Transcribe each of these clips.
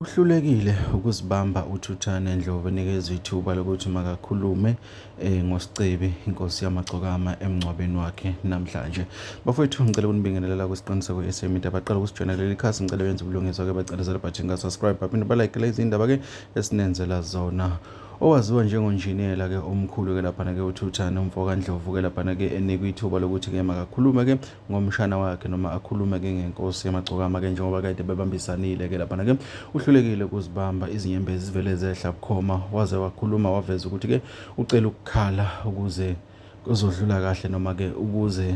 Uhlulekile ukuzibamba uThuthane Ndlovu enikezwa ithuba lokuthi makakhulume ngoSicebi inkosi yamagcokama emngcwabeni wakhe namhlanje. Bafowethu ngicela ukunibingelela kwisiqiniseko SA Media baqala ukusijoyina kuleli khasi ngicela benze ubulungiswa ke bacindezela button ka subscribe baphinde ba-like lezi indaba ke esinenzela zona. Owaziwa njengonjiniyela ke omkhulu ke laphana ke uThuthane umfo kaNdlovu ke laphana ke enikwa ithuba lokuthi ke makakhulume ke ngomshana wakhe noma akhulume ke ngenkosi yamagcokama ke njengoba kade bebambisanile ke laphana ke uhlulekile ukuzibamba izinyembezi zivele zehla bukhoma waze wakhuluma waveza ukuthi ke ucela ukukhala ukuze kuzodlula kahle noma ke ukuze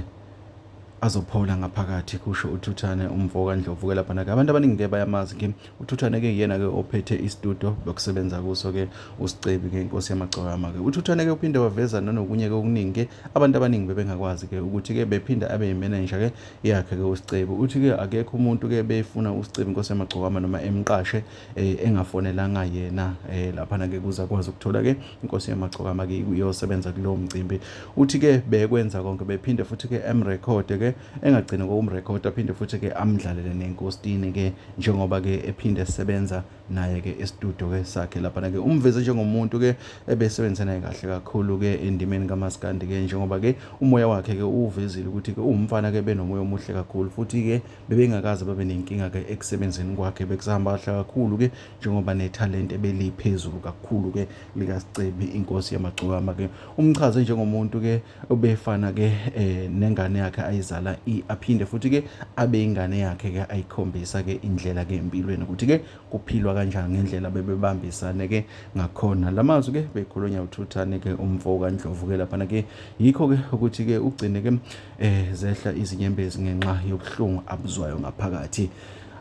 azophola ngaphakathi kusho uThuthane umfo kaNdlovu ke laphana ke abantu abaningi ke bayamazi ke uThuthane ke yena ke ophethe istudio bekusebenza kuso ke uSicebi ke inkosi yamagcokama ke uThuthane ke uphinde waveza nanokunye ke okuningi ke abantu abaningi bebengakwazi ke ukuthi ke bephinda abe yimanager ke yakhe ke uSicebi uthi ke akekho umuntu ke befuna uSicebi inkosi yamagcokama noma emqashe engafonelanga yena laphana ke kuze akwazi ukuthola ke inkosi yamagcokama ke iyosebenza kulowo mcimbi uthi ke bekwenza konke bephinde futhi ke emrekhode ke engagcini ngokumrekhoda aphinde futhi ke amdlalele nenkostini ke njengoba ke ephinde esebenza naye ke estudio ke sakhe laphana ke umveze njengomuntu ke ebesebenza naye kahle kakhulu ke endimeni kaMaskandi ke njengoba ke umoya wakhe ke uvezile ukuthi ke uwumfana ke benomoya omuhle kakhulu futhi ke bebengakaze babe nenkinga ke ekusebenzeni kwakhe bekusahamba kahle kakhulu ke njengoba nethalente ebeliphezulu kakhulu ke likaSicebi inkosi yamagcokama ke umchaze njengomuntu ke obefana ke nengane yakhe ayizala aphinde futhi ke abe ingane yakhe ke ayikhombisa ke indlela ke empilweni ukuthi ke kuphilwa kanjani ngendlela bebebambisane ke ngakhona lamazwi ke bekhulunywa uThuthane ke umfo kaNdlovu ke laphana ke yikho ke ukuthi ke ugcine ke zehla izinyembezi ngenxa yobuhlungu abuzwayo ngaphakathi.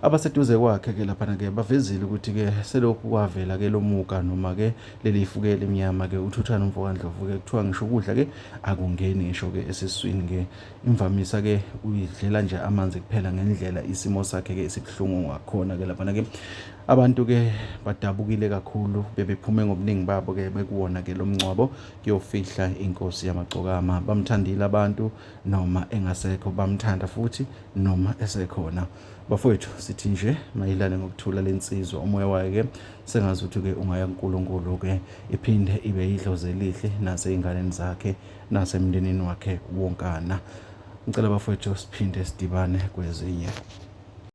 Abaseduze kwakhe ke laphana ke bavezile ukuthi ke selokhu kwavela ke lomuka noma ke leli fuke elimnyama ke uThuthane umfo kaNdlovu ke kuthiwa ngisho ukudla ke akungeni ngisho ke esiswini ke imvamisa ke uyidlela nje amanzi kuphela ngendlela isimo sakhe ke esibuhlungu ngakhona ke laphana ke abantu ke badabukile kakhulu bebephume ngobuningi babo ke bekuwona ke lomngcwabo kuyofihla inkosi yamagcokama bamthandile abantu noma engasekho bamthanda futhi noma esekhona. Bafowethu sithi nje mayilale ngokuthula lensizwa umoya wayo ke sengazi ukuthi ke ungaya kuNkulunkulu ke iphinde ibe yidlozi elihle naseyinganeni zakhe nasemndenini wakhe wonkana. Ngicela bafowethu siphinde sidibane kwezinye.